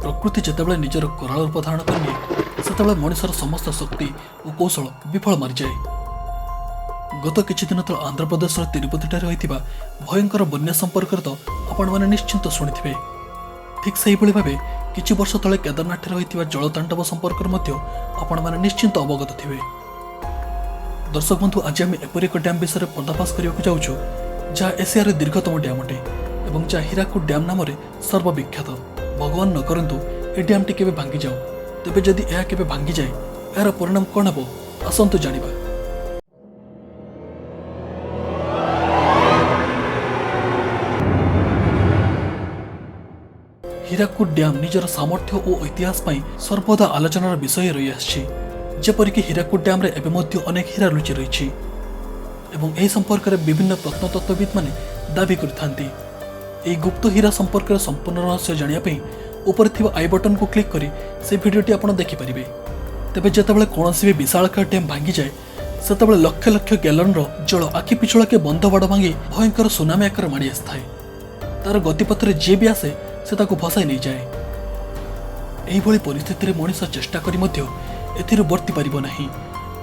ପ୍ରକୃତି ଯେତେବେଳେ ନିଜର କରାଳ ରୂପ ଧାରଣ କରିନିଏ, ସେତେବେଳେ ମଣିଷର ସମସ୍ତ ଶକ୍ତି ଓ କୌଶଳ ବିଫଳ ମାରିଯାଏ। ଗତ କିଛି ଦିନ ତଳେ ଆନ୍ଧ୍ରପ୍ରଦେଶର ତିରୁପତିଠାରେ ହୋଇଥିବା ଭୟଙ୍କର ବନ୍ୟା ସମ୍ପର୍କରେ ତ ଆପଣମାନେ ନିଶ୍ଚିନ୍ତ ଶୁଣିଥିବେ। ଠିକ୍ ସେହିଭଳି ଭାବେ କିଛି ବର୍ଷ ତଳେ କେଦାରନାଥଠାରେ ହୋଇଥିବା ଜଳତାଣ୍ଡବ ସମ୍ପର୍କରେ ମଧ୍ୟ ଆପଣମାନେ ନିଶ୍ଚିନ୍ତ ଅବଗତ ଥିବେ। ଦର୍ଶକ ବନ୍ଧୁ, ଆଜି ଆମେ ଏପରି ଏକ ଡ୍ୟାମ୍ ବିଷୟରେ ପର୍ଦ୍ଦାଫାଶ କରିବାକୁ ଯାଉଛୁ, ଯାହା ଏସିଆର ଦୀର୍ଘତମ ଡ୍ୟାମ୍ ଅଟେ ଏବଂ ଯାହା ହୀରାକୁଦ ଡ୍ୟାମ୍ ନାମରେ ସର୍ବବିଖ୍ୟାତ। ଭଗବାନ ନ କରନ୍ତୁ ଏ ଡ୍ୟାମ୍ଟି କେବେ ଭାଙ୍ଗିଯାଉ। ତେବେ ଯଦି ଏହା କେବେ ଭାଙ୍ଗିଯାଏ, ଏହାର ପରିଣାମ କ'ଣ ହେବ, ଆସନ୍ତୁ ଜାଣିବା। ହୀରାକୁଦ ଡ୍ୟାମ୍ ନିଜର ସାମର୍ଥ୍ୟ ଓ ଇତିହାସ ପାଇଁ ସର୍ବଦା ଆଲୋଚନାର ବିଷୟ ରହିଆସିଛି। ଯେପରିକି ହୀରାକୁଦ ଡ୍ୟାମ୍ରେ ଏବେ ମଧ୍ୟ ଅନେକ ହୀରା ଲୁଚି ରହିଛି ଏବଂ ଏହି ସମ୍ପର୍କରେ ବିଭିନ୍ନ ପ୍ରତ୍ନତତ୍ତ୍ୱବିତ୍ମାନେ ଦାବି କରିଥାନ୍ତି। ଏହି ଗୁପ୍ତ ହୀରା ସମ୍ପର୍କରେ ସମ୍ପୂର୍ଣ୍ଣ ରହସ୍ୟ ଜାଣିବା ପାଇଁ ଉପରେ ଥିବା I ବଟନକୁ କ୍ଲିକ୍ କରି ସେ ଭିଡ଼ିଓଟି ଆପଣ ଦେଖିପାରିବେ। ତେବେ ଯେତେବେଳେ କୌଣସି ବି ବିଶାଳକାୟ ଡ୍ୟାମ୍ ଭାଙ୍ଗିଯାଏ, ସେତେବେଳେ ଲକ୍ଷ ଲକ୍ଷ ଗ୍ୟାଲନର ଜଳ ଆଖି ପିଛୁଳାକେ ବନ୍ଧ ବାଡ଼ ଭାଙ୍ଗି ଭୟଙ୍କର ସୁନାମି ଆକାର ମାଡ଼ି ଆସିଥାଏ। ତାର ଗତିପଥରେ ଯିଏ ବି ଆସେ, ସେ ତାକୁ ଭସାଇ ନେଇଯାଏ। ଏହିଭଳି ପରିସ୍ଥିତିରେ ମଣିଷ ଚେଷ୍ଟା କରି ମଧ୍ୟ ଏଥିରୁ ବର୍ତ୍ତି ପାରିବ ନାହିଁ,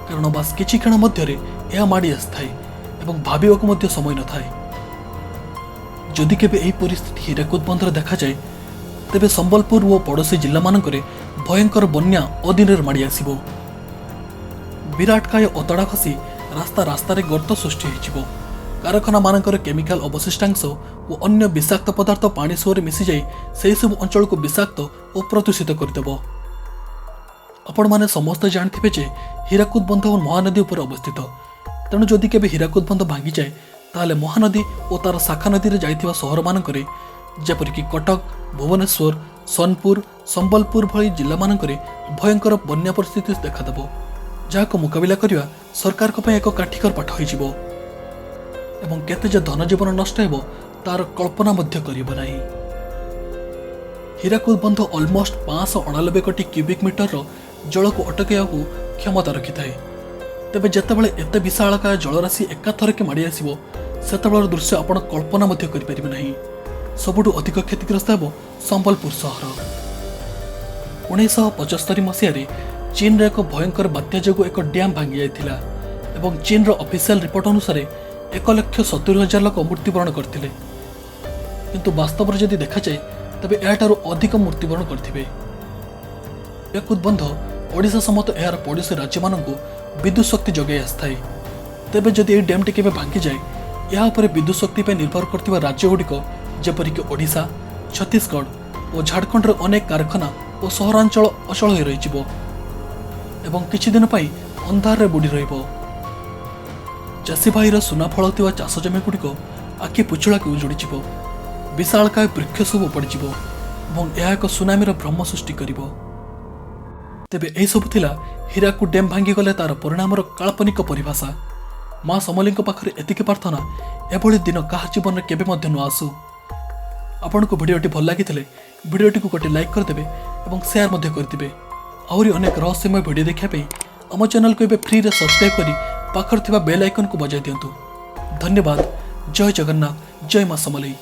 କାରଣ ବାସ୍ କିଛି କ୍ଷଣ ମଧ୍ୟରେ ଏହା ମାଡ଼ି ଆସିଥାଏ ଏବଂ ଭାବିବାକୁ ମଧ୍ୟ ସମୟ ନଥାଏ। ଯଦି କେବେ ଏହି ପରିସ୍ଥିତି ହୀରାକୁଦ ବନ୍ଧରେ ଦେଖାଯାଏ, ତେବେ ସମ୍ବଲପୁର ଓ ପଡ଼ୋଶୀ ଜିଲ୍ଲାମାନଙ୍କରେ ଭୟଙ୍କର ବନ୍ୟା ଅଦିନରେ ମାଡ଼ି ଆସିବ। ବିରାଟକାୟ ଅତଡ଼ା ଖସି ରାସ୍ତା ରାସ୍ତାରେ ଗର୍ତ୍ତ ସୃଷ୍ଟି ହୋଇଯିବ। କାରଖାନାମାନଙ୍କର କେମିକାଲ ଅବଶିଷ୍ଟାଂଶ ଓ ଅନ୍ୟ ବିଷାକ୍ତ ପଦାର୍ଥ ପାଣି ସୁଅରେ ମିଶିଯାଇ ସେହିସବୁ ଅଞ୍ଚଳକୁ ବିଷାକ୍ତ ଓ ପ୍ରଦୂଷିତ କରିଦେବ। ଆପଣମାନେ ସମସ୍ତେ ଜାଣିଥିବେ ଯେ ହୀରାକୁଦ ବନ୍ଧ ମହାନଦୀ ଉପରେ ଅବସ୍ଥିତ। ତେଣୁ ଯଦି କେବେ ହୀରାକୁଦ ବନ୍ଧ ଭାଙ୍ଗିଯାଏ, ତାହେଲେ ମହାନଦୀ ଓ ତାର ଶାଖା ନଦୀରେ ଯାଇଥିବା ସହରମାନଙ୍କରେ, ଯେପରିକି କଟକ, ଭୁବନେଶ୍ୱର, ସୋନପୁର, ସମ୍ବଲପୁର ଭଳି ଜିଲ୍ଲାମାନଙ୍କରେ ଭୟଙ୍କର ବନ୍ୟା ପରିସ୍ଥିତି ଦେଖାଦେବ, ଯାହାକୁ ମୁକାବିଲା କରିବା ସରକାରଙ୍କ ପାଇଁ ଏକ କାଠିକର ପାଠ ହୋଇଯିବ ଏବଂ କେତେ ଯେ ଧନଜୀବନ ନଷ୍ଟ ହେବ, ତାର କଳ୍ପନା ମଧ୍ୟ କରିବ ନାହିଁ। ହୀରାକୁଦ ବନ୍ଧ ଅଲମୋଷ୍ଟ 589 କୋଟି କ୍ୟୁବିକ୍ ମିଟରର ଜଳକୁ ଅଟକାଇବାକୁ କ୍ଷମତା ରଖିଥାଏ। ତେବେ ଯେତେବେଳେ ଏତେ ବିଶାଳକାୟ ଜଳରାଶି ଏକାଥରକେ ମାଡ଼ି ଆସିବ, ସେତେବେଳର ଦୃଶ୍ୟ ଆପଣ କଳ୍ପନା ମଧ୍ୟ କରିପାରିବେ ନାହିଁ। ସବୁଠୁ ଅଧିକ କ୍ଷତିଗ୍ରସ୍ତ ହେବ ସମ୍ବଲପୁର ସହର। 1975 ମସିହାରେ ଚୀନର ଏକ ଭୟଙ୍କର ବାତ୍ୟା ଯୋଗୁଁ ଏକ ଡ୍ୟାମ୍ ଭାଙ୍ଗି ଯାଇଥିଲା ଏବଂ ଚୀନର ଅଫିସିଆଲ ରିପୋର୍ଟ ଅନୁସାରେ 1,70,000 ଲୋକ ମୃତ୍ୟୁବରଣ କରିଥିଲେ। କିନ୍ତୁ ବାସ୍ତବରେ ଯଦି ଦେଖାଯାଏ, ତେବେ ଏହାଠାରୁ ଅଧିକ ମୃତ୍ୟୁବରଣ କରିଥିବେ। ହୀରାକୁଦ ବନ୍ଧ ଓଡ଼ିଶା ସମେତ ଏହାର ପଡ଼ୋଶୀ ରାଜ୍ୟମାନଙ୍କୁ ବିଦ୍ୟୁତ୍ ଶକ୍ତି ଯୋଗାଇ ଆସିଥାଏ। ତେବେ ଯଦି ଏହି ଡ୍ୟାମ୍ଟି କେବେ ଭାଙ୍ଗିଯାଏ, ଏହା ଉପରେ ବିଦ୍ୟୁତ୍ ଶକ୍ତି ପାଇଁ ନିର୍ଭର କରୁଥିବା ରାଜ୍ୟଗୁଡ଼ିକ, ଯେପରିକି ଓଡ଼ିଶା, ଛତିଶଗଡ଼ ଓ ଝାଡ଼ଖଣ୍ଡର ଅନେକ କାରଖାନା ଓ ସହରାଞ୍ଚଳ ଅଚଳ ହୋଇ ରହିଯିବ ଏବଂ କିଛି ଦିନ ପାଇଁ ଅନ୍ଧାରରେ ବୁଡ଼ି ରହିବ। ଚାଷୀ ଭାଇର ସୁନା ଫଳ ଥିବା ଚାଷ ଜମିଗୁଡ଼ିକ ଆଖି ପିଛୁଳାକେ ଉଜୁଡ଼ିଯିବ। ବିଶାଳକାୟ ବୃକ୍ଷ ସବୁ ଉପାଡ଼ିଯିବ ଏବଂ ଏହା ଏକ ସୁନାମିର ଭ୍ରମ ସୃଷ୍ଟି କରିବ। ତେବେ ଏହିସବୁ ଥିଲା ହୀରାକୁଦ ଡ୍ୟାମ୍ ଭାଙ୍ଗିଗଲେ ତାର ପରିଣାମର କାଳ୍ପନିକ ପରିଭାଷା। ମା ସମଲେଇଙ୍କ ପାଖରେ ଏତିକି ପ୍ରାର୍ଥନା, ଏଭଳି ଦିନ କାହା ଜୀବନରେ କେବେ ମଧ୍ୟ ନ ଆସୁ। ଆପଣଙ୍କୁ ଭିଡ଼ିଓଟି ଭଲ ଲାଗିଥିଲେ ଭିଡ଼ିଓଟିକୁ ଗୋଟେ ଲାଇକ୍ କରିଦେବେ ଏବଂ ସେୟାର ମଧ୍ୟ କରିଦେବେ। ଆହୁରି ଅନେକ ରହସ୍ୟମୟ ଭିଡ଼ିଓ ଦେଖିବା ପାଇଁ ଆମ ଚ୍ୟାନେଲକୁ ଏବେ ଫ୍ରିରେ ସବସ୍କ୍ରାଇବ୍ କରି ପାଖରେ ଥିବା ବେଲ୍ ଆଇକନ୍କୁ ବଜାଇ ଦିଅନ୍ତୁ। ଧନ୍ୟବାଦ। ଜୟ ଜଗନ୍ନାଥ, ଜୟ ମା ସମଲେଇ।